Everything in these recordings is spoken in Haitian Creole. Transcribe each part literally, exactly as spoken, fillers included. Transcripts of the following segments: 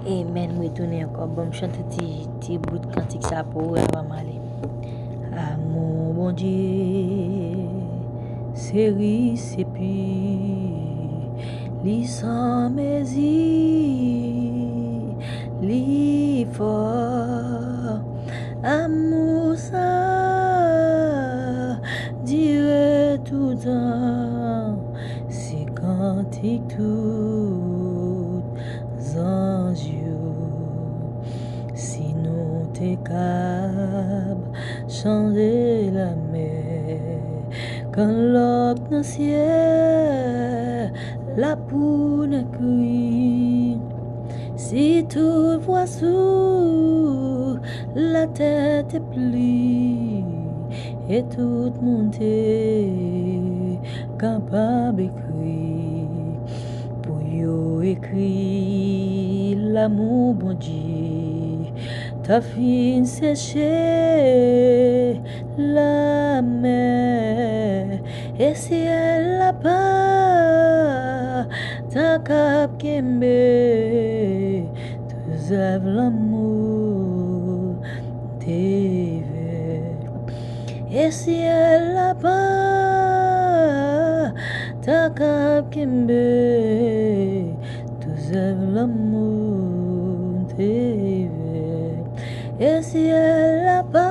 Amen, m retounen ankò. Bon, m chante ti, ti bout kantik sa pou ou, avan m ale. Amou Bondye se ris epi li san mezi, li fò. Amou sa dire toutan, se kantik tout zanj yo. Si nou te kab chanje lamè, kan lòk nan syèl la pou n ekri, si tout vwa sou latè te pli, e tout moun te kapab ekri, pou yo ekri lamou Bondye ta fin seche lamè, e syèl la pa ta kab kenbe tout zèv lanmou te vè. E syèl la pa ta kab kenbe tout zèv lanmou te vè. E syèl la pa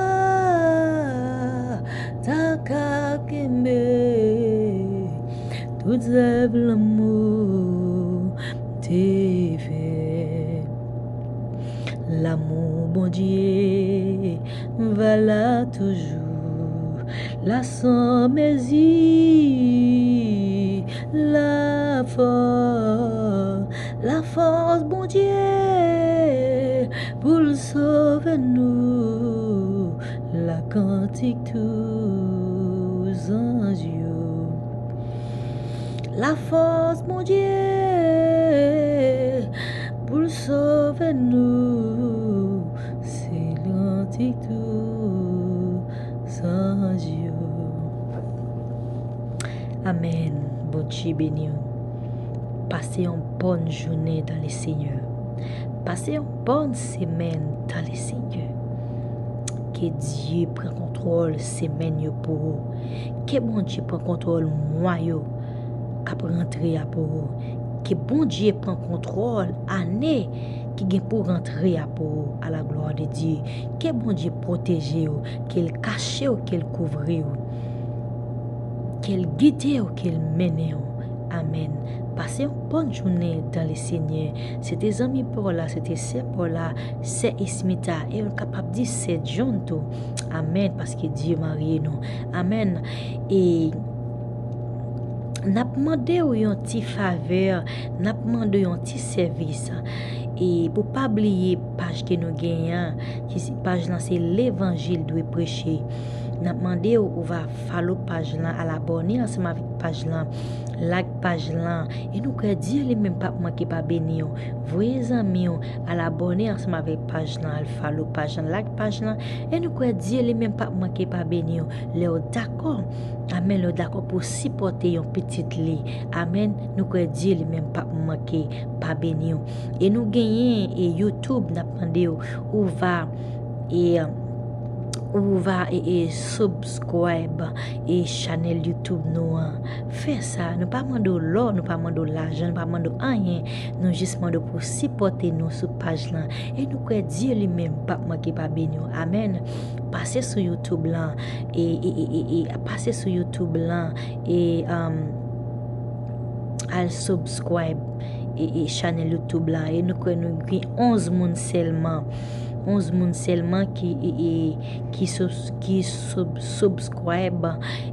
ta kab kenbe tout zèv lanmou te vè. Lamou Bondye va la toujou, la san mezi, la fò, la fòs Bondye pou l sove nou, la kantik tout zanj yo. La fòs Bondye pou l sove nou, se kantik tout zanj yo. Amèn. Bondye beni w. Pase yon bòn jounen dans le Seigneur. Pase yon bòn semèn dans le Seigneur. Ke Dye pran kontwòl semèn yo pou ou. Ke Bondye pran kontwòl mwa yo k ap rantre a pou ou. Ke Bondye pran kontwòl ane ki gen pou rantre a pou ou, à la gloire de Dieu. Ke Bondye pwoteje w, ke l kache w, ke l kouvri w, ke l gide w, ke l mennen w. Amèn. Pase yon bòn jounen dans le Seigneur. Se te zanmi pa w la, se te sè pa w la, sè Ismita, e nou kapab di sè John tou. Amèn, paske Dye marye nou. Amèn. E n ap mande w yon ti favè, n ap mande w yon ti sèvis. E pou pa bliye paj ke nou genyen an, ki se, paj lan se Levanjil dwe preche. N ap mande w, ou va follow paj lan, al abòne ansanm avèk paj lan, like paj lan. E nou kwè Dye li menm p ap manke pa beni w. Voye zanmi w al abòne ansanm avèk paj lan, al follow paj lan, like paj lan. E nou kwè Dye li menm p ap manke pa beni w. Lè w dakò, amèn, lè w dakò pou w sipòte yon pitit li, amèn, nou kwè Dye li menm p ap manke pa beni w. E nou genyen, e, YouTube, n ap mande w, ou va, e, ou va, e, e, subscribe, e, chanèl YouTube nou an. Fè sa, nou pa mande w lò, nou pa mande w lajan, nou pa mande w anyen. Nou jis mande w pou w sipòte nou sou paj lan. E nou kwè Dye li menm p ap manke pa beni w. Amèn. Pase sou YouTube lan. E, e, e, e, e, pase sou YouTube lan. E, um, al subscribe e, e chanèl YouTube la. E nou kwè nou gen onz moun sèlman. Onz moun sèlman ki, e, e, ki, sus- ki sub- subscribe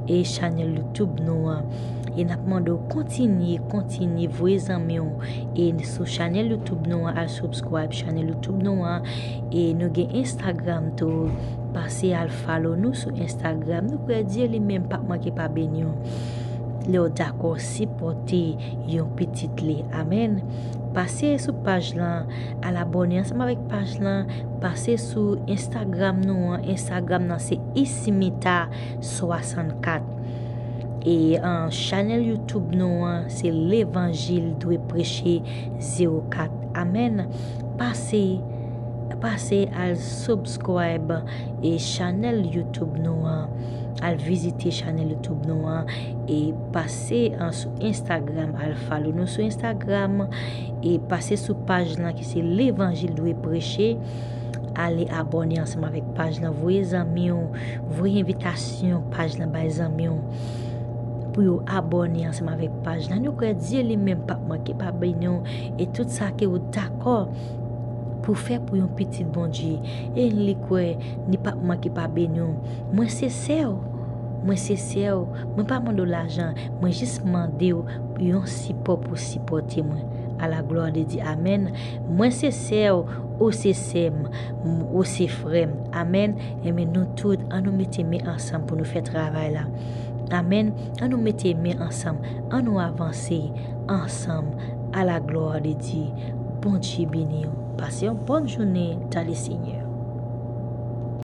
e chanèl YouTube nou an. E n ap mande w kontinye, kontinye voye zanmi w e sou chanèl YouTube nou an, al subscribe chanèl YouTube nou an. E nou gen Instagram tou. Pase al follow nou sou Instagram. Nou kwè Dye li menm p ap manke pa beni w. Lè w dakò sipòte yon pitit li. Amèn. Pase sou paj lan, al abòne ansanm avèk paj lan. Pase sou Instagram nou an. Instagram nan se Ismita swasannkat. E an chanèl YouTube nou an, se Levanjil Dwe Preche zewo kat. Amèn. Pase, pase al subscribe e chanèl YouTube nou an. Al vizite chanèl YouTube nou an. E pase an sou Instagram, al follow nou sou Instagram. E pase sou paj lan ki se Levanjil Dwe Preche. Ale abòne ansanm avèk paj lan. Voye zanmi w, voye envitasyon paj lan bay zanmi w pou yo abòne ansanm avèk paj lan. Nou kwè Dye li menm p ap manke pa beni w e tout sa ke ou dakò pou fè pou yon pitit Bondye. E li kwè li p ap manke pa beni w. Mwen se sè w. Mwen se sè w. Mwen pa mande w lajan. Mwen jis mande w yon sipò pou sipòte mwen. A la glwa de Dye. Amèn. Mwen se sè w. Ou se sè m. M- Ou se frè m. Amèn. Enben nou tout, an nou mete men ansanm pou nou fè travay la. Amèn. An nou mete men ansanm. An nou avanse ansanm. A la glwa de Dye. Bondye beni w. Pase yon bòn jounen dan le Senyè.